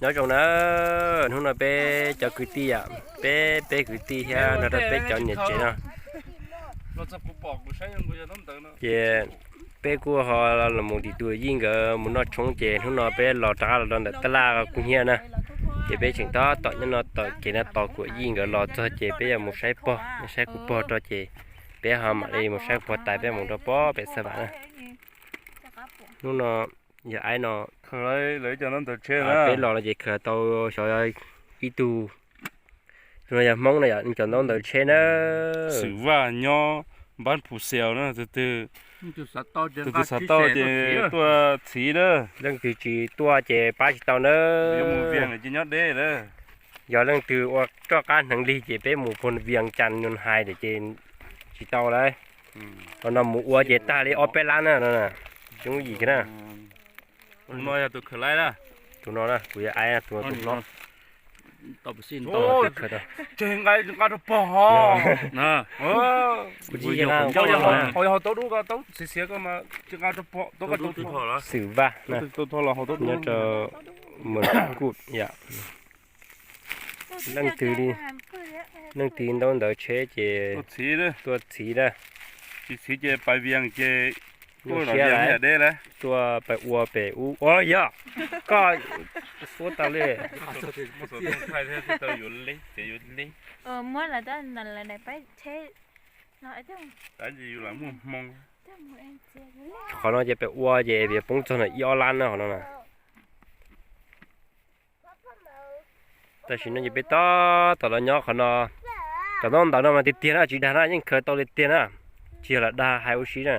Nyob zoo na, hnub no peb cov kwv tij yom, peb peb kwv tij thiab nrog rau peb cov niam tsev no, ces peb kuj ho los mus tim Kuam Yij nkawd mus noj tshoob ces hnub no peb los rov qab los rau ntawm tab laj Kub Hnyiab na. Ces peb tseem tab tom nyob no tom kev no tos Kuam Yij nkawd los txog ces peb yuav mus saib pog, saib kuv pog rau ces peb ho mam li mus saib kuv pog tas peb mus rau pem Xav Vam na. Hnub no yog aib no, peb los no ces khaws tau xyov ib tug, tus no yog Hmoob na yom, nws cov ntaub ntawv tsheb na. Xwm Vaj nyob npab Phu Xiaus na, tus twg, tus twg xav tau ces tuaj txhiv na. Leej twg tsis tuaj ces pab tsis tau na. Yog leej twg ua roj qab hneev lig ces peb mus pug Vias Cas nws hais lawm ces tsis tau lawm. Qhov no mus ua ces tag li ob peb lab na no, tsis muaj yim kiag na. Tus no yog tus khaws laib na. Tus no na kuv yog aib, tus no tus hlob. Tseg nqa rau pog ho. Kuv tsis yog, hauv taub dub ko taub xiav xiav ko mas tseg nqa rau pog, taub ko taub Xwm Vaj na, nyob rau Mos Kuj yom. Leej twg, leej twg ntaub ntawv tsheb ces tuaj txhiv na. Tsis txhiv ces pais Vias ces tuaj siab lawm, tuaj pais ua pem ub ua yog koj suab tau li. Qhov no ces pem ua ces peb poob txog na ib ob lab na qhov no na. Tam sim no ces peb tab tom los nyob qhov no, cov ntaub ntawv no mas tiag tiag na, tsis dag na, yeej khaws tau tiag tiag na, tsis yog lam dag hais ua si na,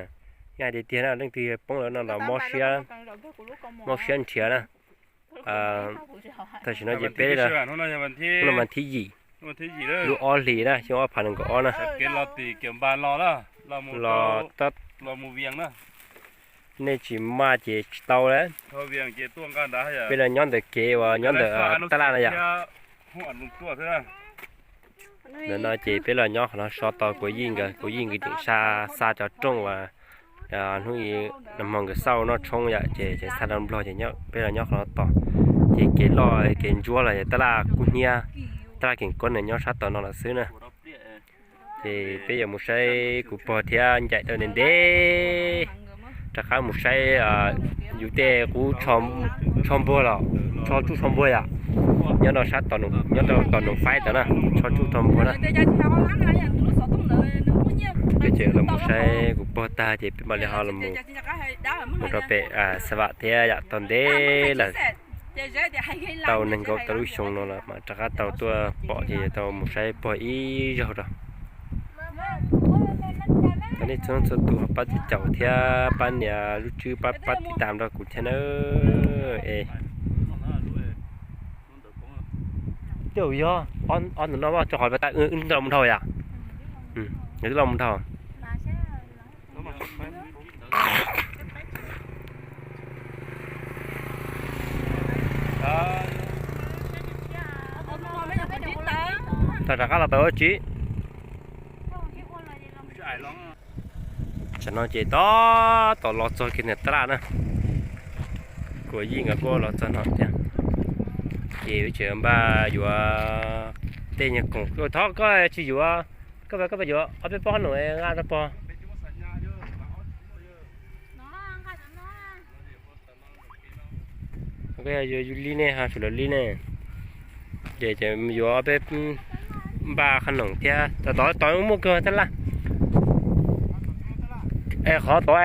yeej hais tiag tiag na, leej twg poob lawm no los mob siab, mob siab nrhiav na. Tam sim no ces peb, hnub no mas thib yim, lub ob hlis na, xyoo ob phav nees nkaum ob na, los nej tsis maj ces tsis tau lawm. Peb los nyob ntawm kev uas nyob ntawm tab laj no yom. Ntawm no ces peb los nyob qhov no so tos Kuam Yij nkawd, Kuam Yij nkawd tseem xa, xa cov rooj uas hnub ib nag hmo nkawd xauj noj tshoob yom, ces tseem xa rau Nplog ces peb los nyob qhov no tos. Ces kev loj kev ntsuab los tab laj Kub Hnyiab, tab laj Keem Kuab nws nyob sab tom no lawm xwb na. Ces peb yuav mus saib kuv pog thiab ncaim tau ntev ntev rov qab mus saib yus tej qub tsho npuag los, tsho tsuj tsho npuag yom, nyob rau sab, nyob rau tom Noom Faib tod na, tsho tsuj tsho npuag na. Peb ces los mus saib kuv pog tag ces peb mam li ho los mus rau pem Xav Vam thiab yom, tau ntev lawm. Tau nees nkaum tau lub xyoo no lawm mas rov qab tau tuaj pom ces tau mus saib pog ib zaug rau. Thov nej txhua txhua tus ho pab txhawb caum thiab pab nias lub tswb pab, pab tiv tam rau kuv thiab nawb. Es tej zaum yog ob ntawm no tso qhov tas wb tau mus dhau yom. Wb twb los mus dhau. Tau rov qab los tau tsis. Tsam no ces tab tom los txog kiag niam tab laj na. Kuam Yij nkawd kuj los txog no thiab. Ces tseem npaj yuav tej nyuag khoom. Thov koj tsis yuav, koj, koj yuav ob peb pob qhob noom nqa rau pog. Koj yuav yus li ne ho sum lawv li ne. Ces yuav ob peb npaj qhob noom thiab, tod tod muaj kawg tab laj. Es qhov tod,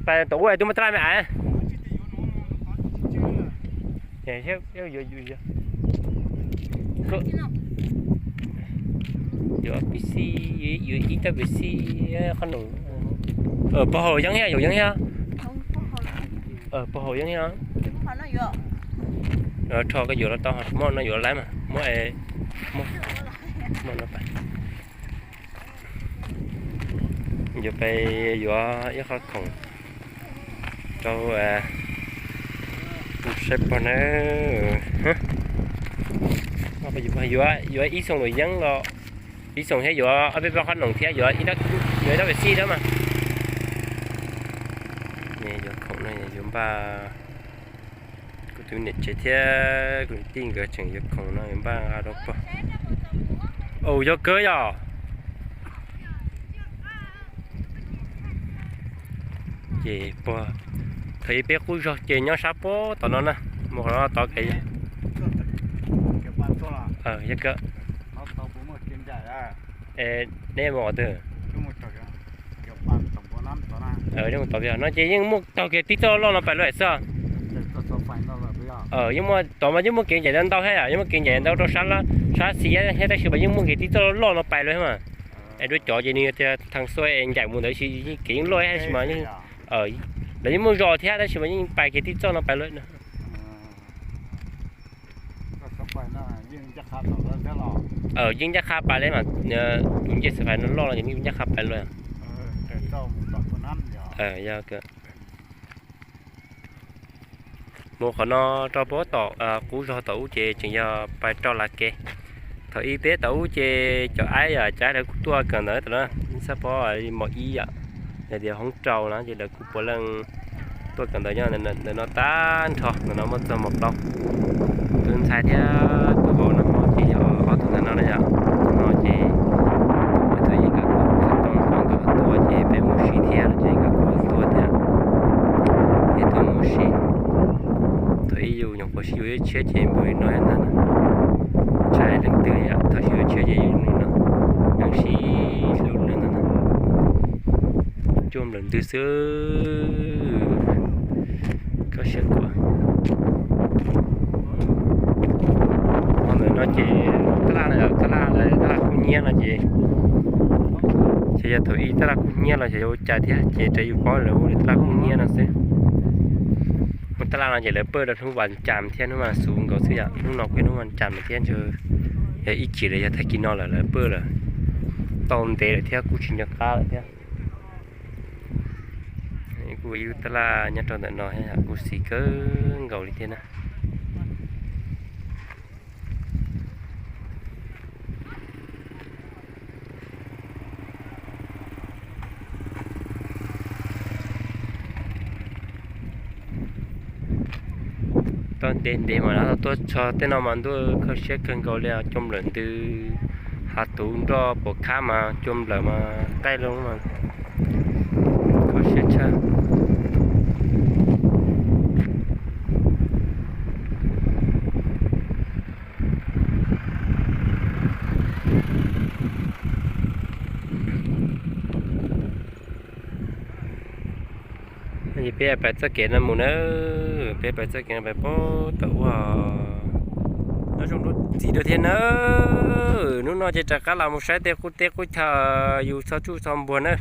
tod ub twb muaj tab laj me ais. Yuav pis xi, yuav ib tab pis xi, qhob noom. Pog haus yeeb thiab, yuav yeeb thiab. Pog haus yeeb thiab. Rho koj yuav los tau, tsis muaj no yuav lawm mas muab, muab no pais. Yuav pais yuav ib qho khoom rau saib pog na. Yuav, yuav ib xoom luam yeeb los, ib xoom thiab yuav ob peb pob qhob noom thiab yuav, yuav ib tab pis xi thiab mas. Yuav khoom no yuav npaj, kuv Tus niam tsev thiab kuv tij nkawd tseem yuav khoom no npaj nqa rau pog. Au, yog kawg yom. Ces pog, thaum ub peb qub zog ces nyob sab pem tod no na, mus qhov no tod kev. Yog kawg. Neb mus qhov twg? Mus tod no ces yeej muaj taug kev tib txoj loj loj no pais lawm xwb. Yeej muaj tod mas yeej muaj kev ncaim ntau thiab, yeej muaj kev ncaim ntau rau sab, sab xis thiab, tab sis mas yeej muaj kev tib txoj loj loj no pais lawm mas. Es dua cov ces nws tias thav xuas es ncaim mus ntawd, kev yeej loj tab sis mas lawv yeej muaj zos thiab tab sis mas yeej pais kev tib txoj no pais lawm. Yeej ncaj qha pais li mas, tus ncej xav fais no loj no ces yeej ncaj qha pais lawm. Yog mus qhov no rau pem tom qub zog tom ub ces tseem yog pais rau Lav Kev. Thaum ub peb tom ub ces cov aib yom, cov aib lawv kuj tuaj kawm ntawv tom no, txhaj pom mos ib yom, yog tias hoob rau no ces lawv kuj puav leej tuaj kawm ntawv nyob ntawm no tag nrho. Ntawm no muaj txog mos plaub, tus ntxhais thiab tus vauv no ces yog ob tug ntawm no na yom. No ces tus ib nkawd kuj xov tooj nkawd tuaj ces peb mus ua si thiab no ces nkawd kuj tuaj thiab. Peb tuaj mus ua si. Thaum ub yus nyuam qhuav sib yuav ib tshiab ces npaum li no ntag na. Tsis hais leej twg yom, thaum sib yuav tshiab ces yus npaum li no, yeej sib hlub li no ntag na. Cuag nplawm ntws xwb. Koj siab khuav. Qhov ntawm no ces tab laj no, tab laj, tab laj kub hnyiab no ces, ces yog thaum ub tab laj kub hnyiab los xyov yuav ua cas thiab ces raws yus paub lawv hu li tab laj kub hnyiab no xwb. Tab laj no ces lawv pawj rau hnub vas cas thiab hnub vas xuv nkaus xwb yom, hnub no kuj hnub vas cas thiab ntshe yog ib chim lawm, yog tag kis no lawm lawv pawj lawm, tau ntev lawm thiab kuj tsis nco qab lawm thiab. Kuj ib lub tab laj nyob rau ntawm no kuj xis kawg nkaus li thiab na. Tuaj ntev ntev mas lawv tuaj txog tej no mas ntuj kho siab kawg nkaus li, cua nplawm ntws, hav tuv nroj puas khab mas cua nplawm mas qaij loo mas kho siab tshaj. Peb pais txoj kev no mus na, peb pais txoj kev no pais pem tom ub. Nyob zoo ntxiv dua thiab na, hnub no ces rov qab los mus saib tej qub teb qub chaw yus txhob tsuj txhob npuag na.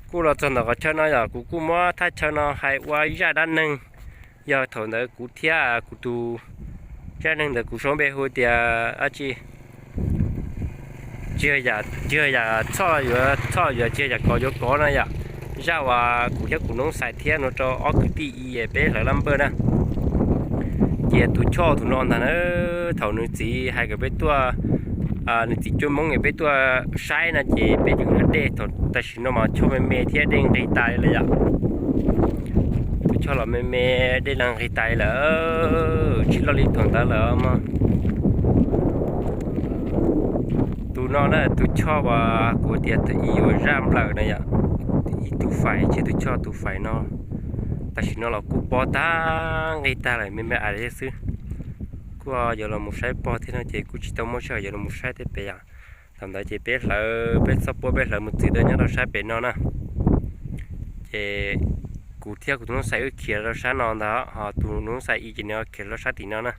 Kuj los txog ntawm qhov chaw no yom, kuv kuj muab thaj chaw no hais ua ib zaj dab neeg. Yog thaum ntawd kuv thiab kuv tus zaj neeg ntawd kuv sau npe hu tias dab tsi, tsis yog yam txhoj yuav txhoj, yog tsis yog yam kov yuav kov na yom. Zaj uas kuv thiab kuv noob xais thiab no rau ob kwv tij i peb hlawv laj npawj na. Ces tus choj tus no ntag na, thaum nws txiv hais kom peb tuaj, nws txiv cuab Hmoob es peb tuaj saib no ces peb tseem ua dej, tam sim no mas choj me me thiab dej nqig tas li lawm yom. Tus choj los me me, dej los nqig tas li lawm, tsis loj li thaum ntawd lawm mog. Tus no na tus choj uas kuv tias thaum ub yuav zaj nplawm na yom, ib tug fais, tus choj tus fais no, tam sim no los kuj pob tag nqig tag lawm, me me ais li xwb. Kuj yuav los mus saib pog thiab no ces kuj tsis tau muaj sij hawm yuav los mus saib thiab pem yom. Thaum ntawd ces peb hlawv, peb txoj puab peb hlawv mus txwv rau nyob rau sab pem no na. Ces kuv thiab kuv tus noob xais wb khiav rau sab no ntag, ho tus noob xais i ces nws khiav rau sab tim no na.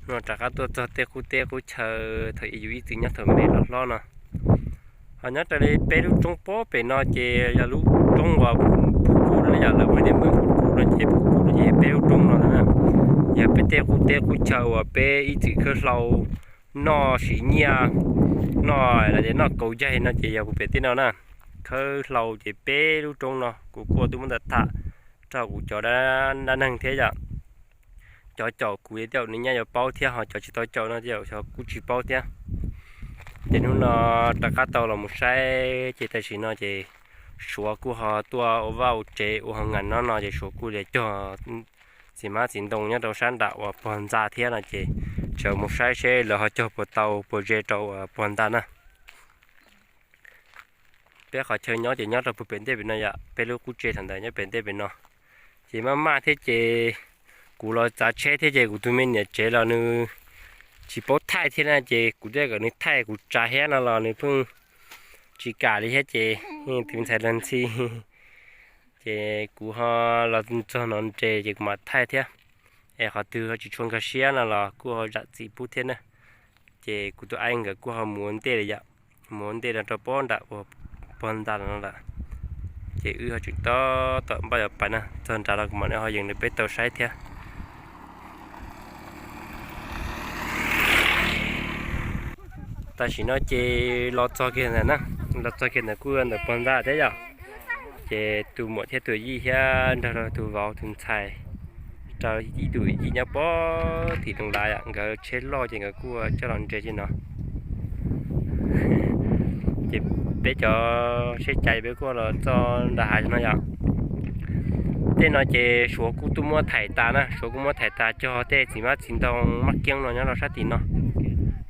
No rov qab tuaj txog tej qub teb qub chaw thaum ub yus ib txwm nyob thaum me hlob hlob no. Ho nyob raws li peb lub roob pob pem no ces yog lub roob uas Phuj Kub no yom, lawv hu tias Phuj Kub no ces Phuj Kub no ces peb lub roob no na. Yog peb tej qub teb qub chaw uas peb ib txwm khawb hlau noj siv nyiaj, noj los tias noj kaus yaig no ces yog puag pem tej no na. Khawb hlau ces peb lub roob no kuv kuj twb muab ntawd tham rau kuv cov dab neeg thiab yom. Cov caum kuv tej zaum nws nyaj yuav paub thiab, ho cov tsis tau caum no tej zaum xyov kuj tsis paub thiab. Ces hnub no rov qab tau los mus saib ces tam sim no ces Suav kuj ho tuaj ua vaj ua tsev ua hoo ngam no no ces Suav kuj li cog txiv hmab txiv ntoo nyob rau sab nram uas pog ntxa thiab no ces tseem mus saib seb lawv ho cog puas tau puas ze rau uas pog ntxa na. Peb qhov chaw nyob ces nyob rau puag pem ntej pem no yom, peb lub qub tsev thaum ntawd nyob pem ntej pem no. Ces maj maj thiab ces kuv los txav tsheb thiab ces kuv tus me niam tsev los nws tsis paub thaij thiab na ces kuv thiaj kom nws thaij kuv tsav thiab no los nws pheej tsis kam li thiab ces tus ntxhais los ntxhi ces kuv ho los txog no nres ces kuv mam thaij thiab. Es qhov twg ho tsis tshua nkag siab no los kuj ho zam txim pub thiab na. Ces kuv tus aib nkawd kuj ho mus ua ntej lawm yom, mus ua ntej no rau pob nram uas pog ntxa no lawm. Ces wb ho tseem tab tom npaj yuav pais na, txog nrad los kuv mam li ho yees rau peb tau saib thiab. Tam sim no ces los txog kiag ntawd na, los txog kiag ntawd kuj ntawm pog ntxa thiab yom. Ces tus muam thiab tus yij thiab nrog rau tus vauv tus ntxhais rau ib tug yij nyob pob tim Tooj Lav, nkawd tsheb loj ces nkawd kuj coj los ntsia li no. Ces peb cov tsheb cai peb kuj los txog nram hav no yom. Tej no ces Suav kuj tuaj muab thaiv tas na, Suav kuj muab thaiv tas cog tej txiv hmab txiv ntoo maj kiab no nyob rau sab tim no.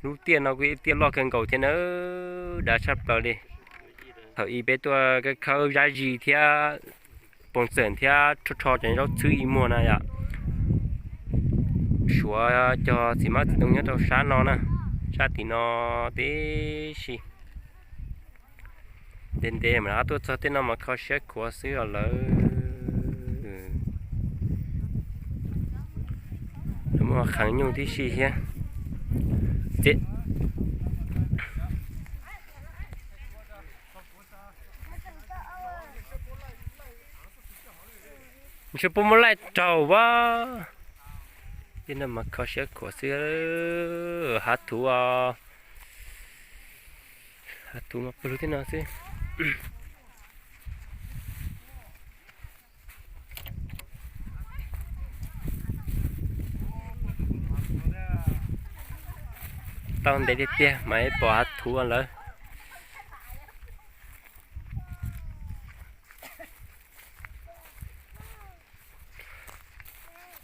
Lub tiaj no kuj ib tiaj loj kawg nkaus thiab na, dav tshaj plaws li. Thaum ub peb tuaj khawb zab zis thiab poos txawm thiab rho rho cov zaub txhwb ib muag na yom. Suav cog txiv hmab txiv ntoo nyob rau sab no na, sab tim no tib si. Ntev ntev mas rov tuaj txog tej no mas kho siab khuav xwb os lawm. Muaj qhov nyuj tib si thiab. Ntshe puas muaj laij raug a. Tej no mas kho siab khuav xwb. Hav thuv, hav thuv mas pw lug tej no xwb. Tau ntev tiag tiag mas pom hav thuv lawm.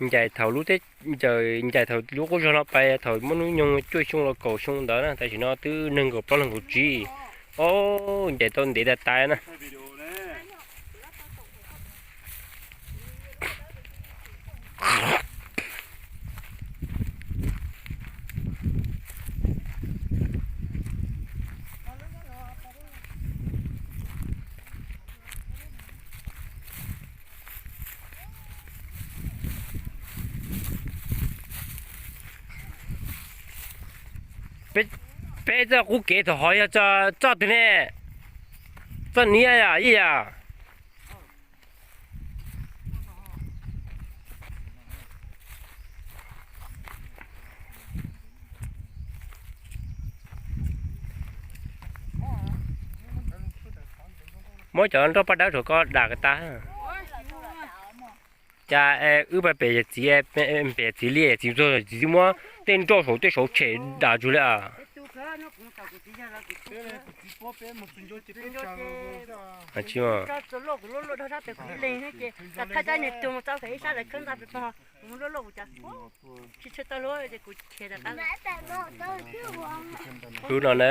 Ncaim thaum lub teb, ncaim thaum lub qub zog no pais thaum muaj hnub nyoog cuaj xyoo los kaum xyoo ntawd na, tam sim no twb nees nkaum plaub nees nkaum tsib. Ob, ncaim tau ntev tas tas na. Peb txoj qub kev thaum hov yog txoj twg ne? Txoj niab yom ib yam. Muab cov nroj paj dawb rau koj dam tas. Cas wb pais pem yawm txiv, pem yawm txiv li, yawm txiv txog txiv twb muab tej nroj saum tej saud tshem dam tsuag li. Lub no na,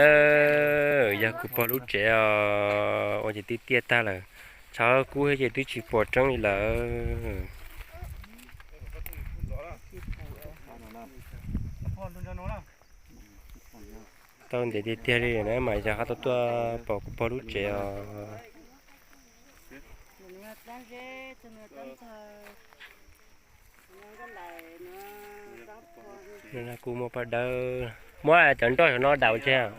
yog kuv pog lub tsev os, ua ces twb tiaj tag lawm, tshab kub thiab ces twb tsis pom tseeb li lawm. Tau ntev tiag tiag li na mas yog qhov tau tuaj pom kuv pog lub tsev os. Kuv muab paj dawb, muab cov nroj saum no dam ua tseg.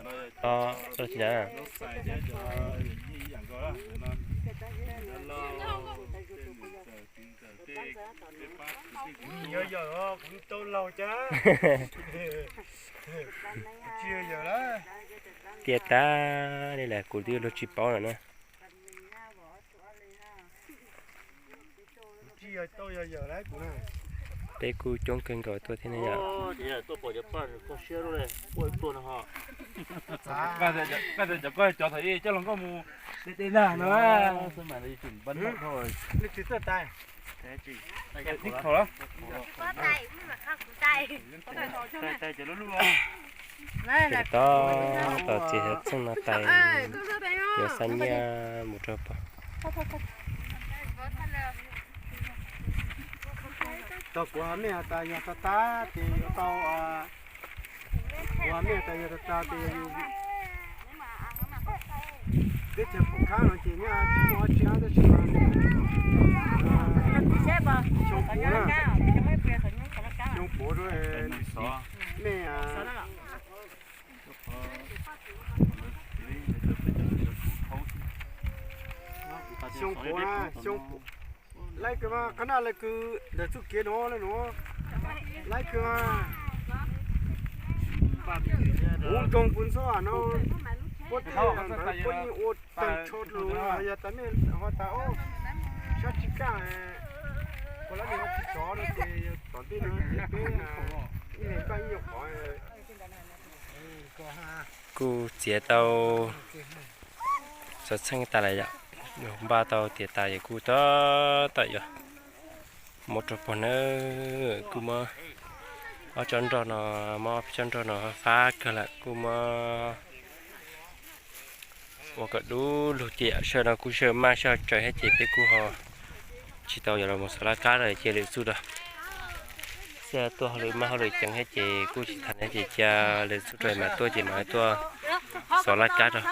Tiaj tag li lawm kuv twb luag tsis paub lawm na. Peb kuj coob kawg nkaus tuaj thiab ne yom. Cov koj cov thaum ib coj los nkauj mus de de na no. Tseem tab tom txiav xyoob txheej no tais, yuav xa nyiaj mus rau pog. Tau kuv mej has tas yog tag tag ces yuav tau, kuv mej has tas yog tag tag ces yog yus teb chaws pum khab no ces nyaj tsis muaj dab tsi tab sis mas xyoo puav na, xyoo puav rau mej xyoo puav na, xyoo puav. Laiv kws mas qhov naj laiv kws ntawm txuj kev no le nuav, laiv kws mas kuv nroo kuv ntxob no, puab tej ntawd puab yeej ua tag nrho lug, yog tas mej ho tas sab tsis kaj, kuv lab mej ho tsis sov no ces tom ntej no ces peb ib leeg npaj ib nyuag qhov. Kuj txiav tau xov txheej tas lawm yom, npaj tau tiav tas es kuj tab tom yuav muab rau pog nawb. Kuj muab ob tsob nroj no, muab ob peb tsob nroj no fab kawg lawm kuj muab ua kom dub lug ces sawv no kuj sawv maj sawv tsaws thiab ces peb kuj ho tsis tau yuav los mus xov laj kab lawm cia lwm txuj rau. Xyov tuaj hauj lwm maj hauj lwm ceev thiab ces kuj tsis tham thiab ces cia lwm txuj rau mam tuaj ces mam tuaj xov laj kab rau.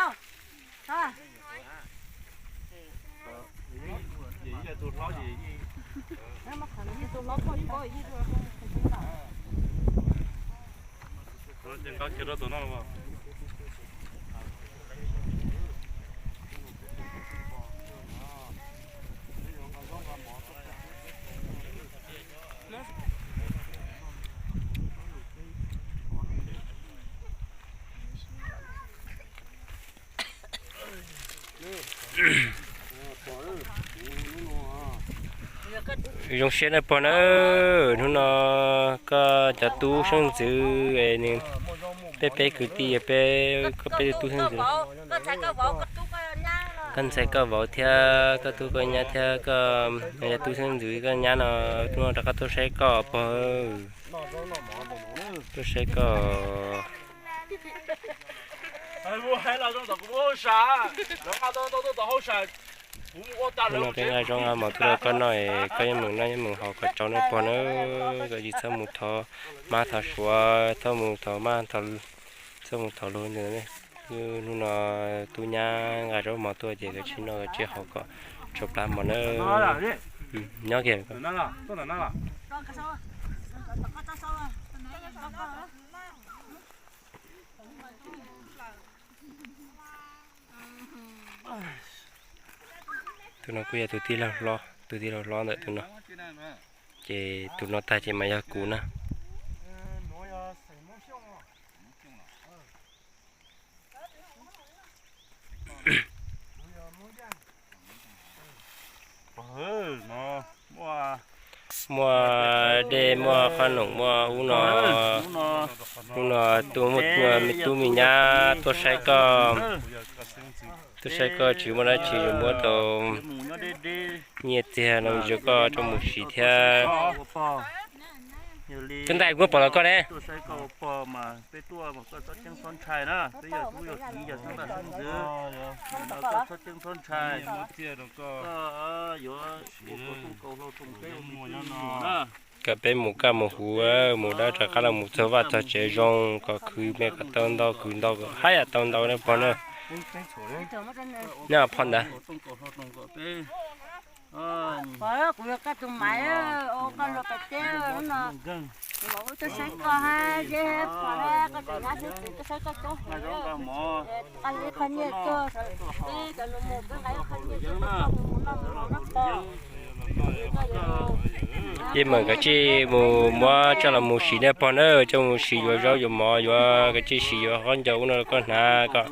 Zoo siab nawb pog nawb, hnub no koj cov tub xeeb ntxwv, peb peb kwv tij, peb koj peb tub xeeb ntxwv, koj ntxhais koj vauv thiab koj tub koj nyab thiab koj cov tub xeeb ntxwv koj nyab no, hnub no rov qab tuaj saib koj pog, tuaj saib koj. Hnub no peb nqa zaub nqa mov tuaj rau koj noj es koj yeej meem noj yeej meem haus kom tsau nawb pog nawb, kom tsis txhob mus thov mab thov suav, txhob mus thov mab, txhob mus thov luag ntawd. Hnub no tub nyab nqa zaub mov tuaj ces koj tsis noj koj tsis haus kom tsau plab mov nawb. Nyob kiag. Tus no kuj yog tus tij laug hlob, tus tij laug hlob ntawm tus no. Ces tus no tag ces mas yog kuv na. Muaj dej, muaj qhob noom, muaj ub no, ub no, tus muaj me tub me nyab tuaj saib koj, tuaj saib koj tsis muaj dab tsi yuav muab tau nyiaj txiag no yuav koj coj mus siv thiab. Koj ntais muab pom los koj ne. Kom peb mus kaj mus huv, mus dab rov qab los mus txog vaj txog tsev zoo, kom khwv me kom tau ntau, khwv ntau kom haj yam tau ntau na pog na. Nyob pho ntawd. Yeej meem kav tsij mus muab coj los mus siv nej pog na, coj mus siv yuav zaub yuav mov, yuav kav tsij siv yuav qhov ncauj ub no koj hnav kom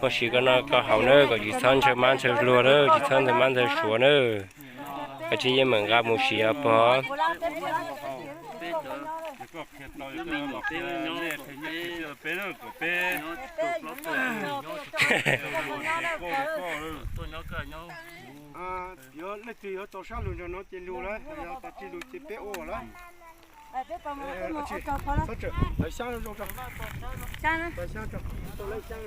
muaj siv koj noj koj haus na, kom tsis txhob ntshaw mab ntshaw hluas na, tsis txhob ntshaw mab ntshaw suav na. Kav tsij yeej meem nqa mus siv os pog. Koj qhia tau, nej qhia nyiaj qhia txiaj rau peb na, kom peb tuaj nyob koj nyob. Yog leej twg yuav tau sab lug nrog no ces lug lawm, yog tas tsis lug ces peb ua lawm. Lawv xyab zoo zoo tso. Xyab na. Xyab tso. Tau lawv xyab.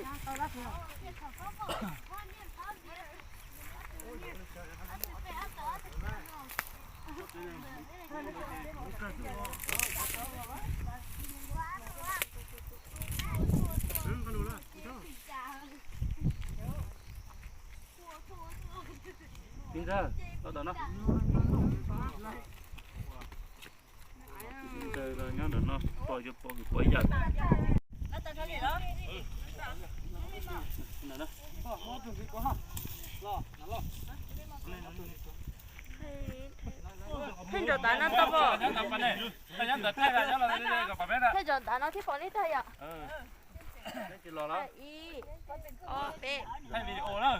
Txiv ntxawg, los tom no. Txiv ntxawg nyob ntawm no, pom yuav pom kwv pom yawm. Thaj nraum tav no tau pom. Thaj nraum tav no thiaj pom nej tag yom. Ib, ob, peb. Thaij video na.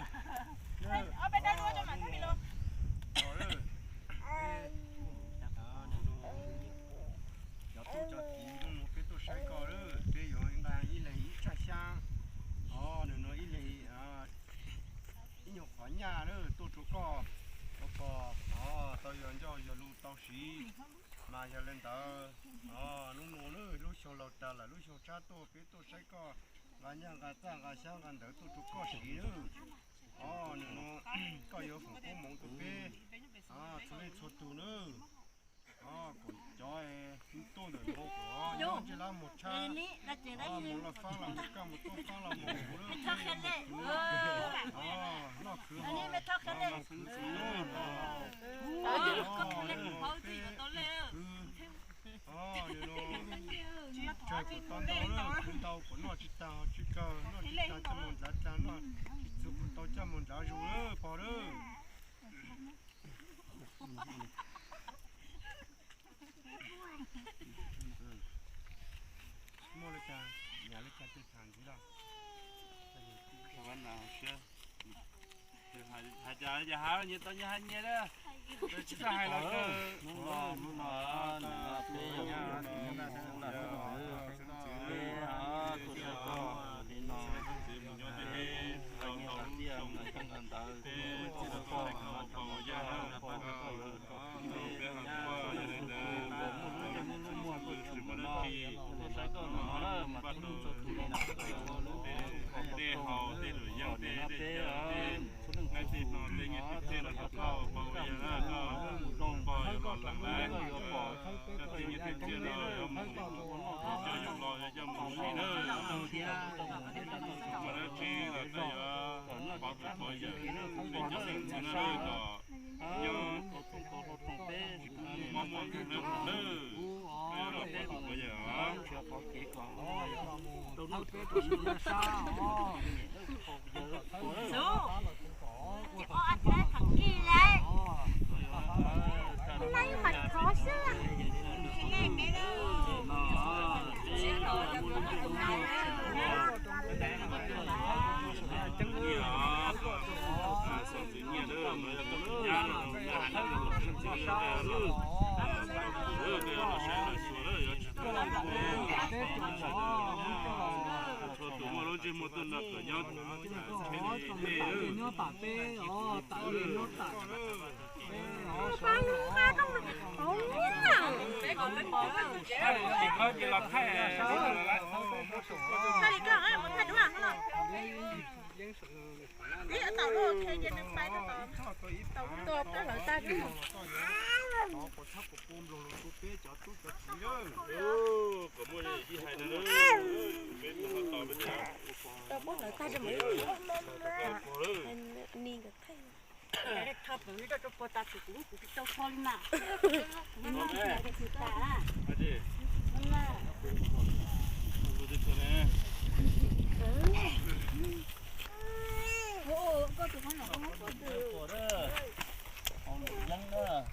Cov tub cov kiv Hmoob, peb tuaj saib koj lawm, peb yuav nqa ib leeg ib tsag xyab. Os, nws no ib leeg ib nyuag qhov nyaj lawm tuaj rau koj, rau koj tau yog ncauj yog lus tau siv. Mas yog li ntawd, os, hnub no lub xyoo laug tas lawm, lub xyoo tshab tuaj, peb tuaj saib koj nqa nyaj nqa txaj nqa xyab nqa ntawv tuaj rau koj siv lawm. Os, nws no koj yuav foom koob hmoov rau peb txhua leej txhua tug nawb. Os, kom cov tuaj ntawm no kom nyob ntsej lab mos tshab, mus loj fab los mus kaj, mus tuaj fab los mus kuv, noj khwv hos, noj khwv txhua hnub no. Os, tsawg kuv tau ntau lawm, kuv ntau kuv noj tsis tag tsis kawg, noj tsis tag coj mus nrad tag, noj tsis txug kuv tau coj mus nrad zus lawm pog lawm. Muaj li cas, nyav li cas tus tham ntxiv los. Hais cas ces hais, nyias tau nyias hais nyias na. Tsis txhob hais los kawg. Hnub no, hnub no, peb tuaj saib koj li no, nyias hais tias mus koj ntawd, peb tuaj saib koj, peb tuaj saib koj, muaj lub muaj lub muag tuaj tshwm no, tuaj saib koj no na, mas tib neeg txhua tus los tej haus tej lwm yeeb tej dej cawv tej nqaij tej hno tej nyiaj tej txiaj los rau koj, pog ua yawg na, koj pog yuav los lees lawm, koj tej nyiaj tej txiaj no yuav mus coj yus los yuav coj mus li na, mas dab tsi los koj yuav pov tus pov yawm, peb cov leej txiv no kom nyob muaj mob nkeeg na, koj yuav los pov tus pov yawm os. Txhua tus muaj lub ntsej muag tuaj nrog kawm nyob, nyob tam peb os, tam peb nyob tam. Kom muaj ib hais no, peb mus tos peb.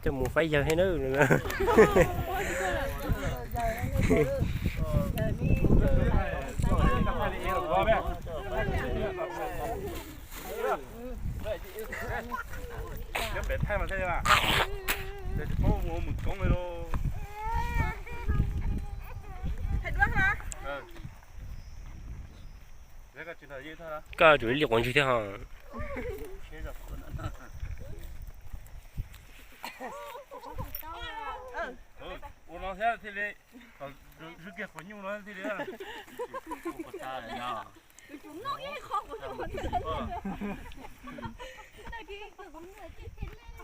Coj mus faib yawg thiab na. Nyob pem thaij mas thiaj li, ces tsis paub ua mus koob li lauj. Koj tsuas li quav ntswg thiab ho.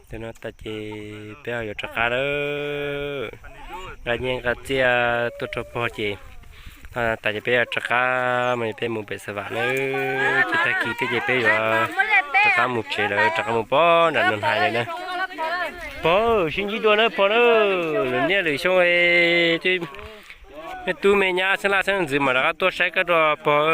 Tam no tas ces peb ho yuav rov qab lawm. Nqa nyiaj nqa txiaj tuaj rau pog ces tas ces peb yuav rov qab mas peb mus pem Xav Vam na. Ces tag kis thiab ces peb yuav rov qab mus tsev lawm, rov qab mus pog nram Noo Hais lawm na. Pog sib ntsib dua na pog na. Lwm niaj lwm xyoo me tub me nyab xeeb laj xeeb ntxwv mam rov qab tuaj saib koj dua pog.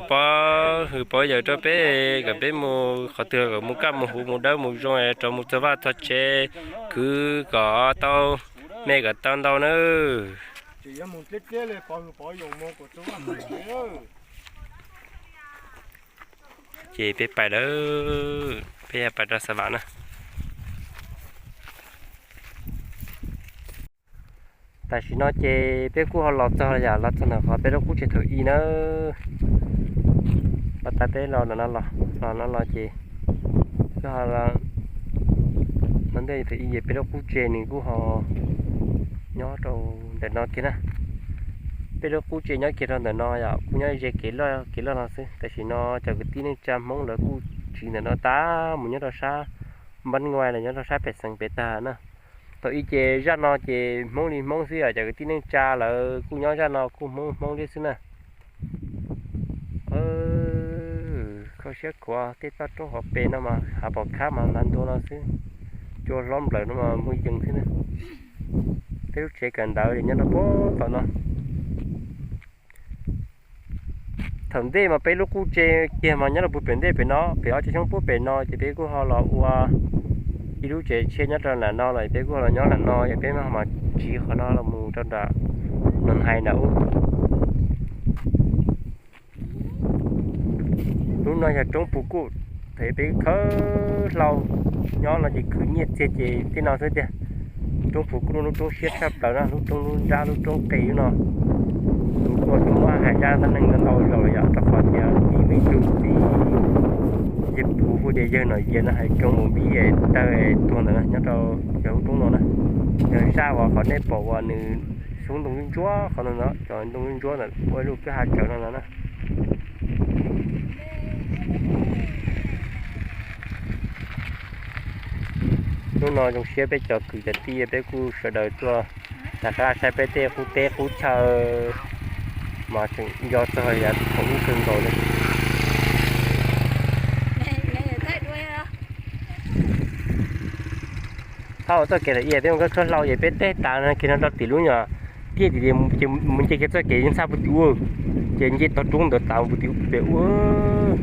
Pov hwm pov yawm rau peb kom peb mus qhov twg kom mus kaj mus huv mus dawb mus zoo es rov mus txog vaj txog tsev, khwv kom tau, me kom tau ntau nawb. Ces peb pais lawm, peb yuav pais rau Xav Vam na. Tam sim no ces peb kuj ho los txog yom, los txog ntawm qhov peb lub qub tsev thaum ub na. Los tas peb los no los, los no los ces kuj ho los ntej thaum ub ces peb lub qub tsev nws kuj ho nyob rau ntawm no kiag na. Peb lub qub tsev nyob kiag rau ntawm no yom, kuj nyob ze kev loj kev loj no xwb. Tam sim no cov kwv tij neej tsa Hmoob lawv kuj tsiv ntawm no tag mus nyob rau sab Npab Nguais los nyob rau sab pem xeev pem tag na. Thaum ub ces zaj no ces Hmoob li Hmoob xwb yom, cov kwv tij neej tsa lawv kuj nyob zaj no kuj Hmoob Hmoob li xwb na. Kho siab khuav, tej toj roob hauv pes no mas hav pom khab mas hnav ntua no xwb. Cua hlob nplawm no mas muaj yees xwb na. Tej lub tsev kawm ntawv ces nyob rau puag tom no. Thaum ntej mas peb lub qub tsev kiag mas nyob rau puag pem ntej pem no, pem ob tsev xyoob puag pem no ces peb kuj ho los ua ib lub tsev tshiab nyob rau nram no los peb kuj ho los nyob nram no, ces peb mam tsiv qhov no los mus rau nram Noo Hais nram ub. Lub no yog roob Pus Kuj, thaum peb khawb hlau nyob no ces khwv nyiaj txiag ces tej no xwb tiag. Roob Pus Kuj lub roob siab tshaj plaws na, lub roob lub nrab lub roob qis lub no. Tus tuaj tus muab hais zaj dab neeg no ntau zaus lawm yom, rau qhov tias tib me tug txiv yawg Pus hu tias yawg Nom Yias no hais rau mus npib es tawg es tuag ntawd nyob rau yog lub roob no na. Yog zaj uas qhov nej pom uas nws xyoob ntoo ntsuab ntsuab qhov no, cov ntoo ntsuab ntsuab ntawd ua ib lub kwj ha tsawv no no na. Hnub no zoo siab peb cov kwv cov tij peb kuj sawv daws tuaj rov qab saib peb tej qub teb qub chaw mas tseem nco txog yav thaum ub kawg nkaus li. Thaum txoj kev lawm ib yam peb mus khawb hlau ces peb teb tas no kiag no rau tim lub nyuam tiaj tim mus nce kiag txoj kev yeej txhaj puag tim ub, ces nce tog roob ntawd tas puag tim ub pem ub.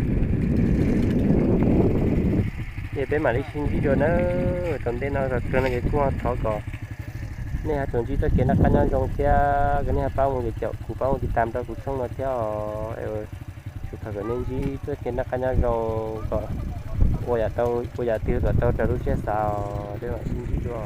Ces peb mam li sib ntsib dua na. Tom ntej no txog kawg no ces kuj ho thov kom nej ho tsuas ntsib txoj kev noj qab nyob zoo thiab kom nej ho pab mus caum kuv, pab mus tiv tam rau kuv tshooj no thiab os. Thov kom nej ntsib txoj kev noj qab nyob zoo kom ua yam tau, ua yam twg kom tau raws lub siab xav os. Peb mam sib ntsib dua.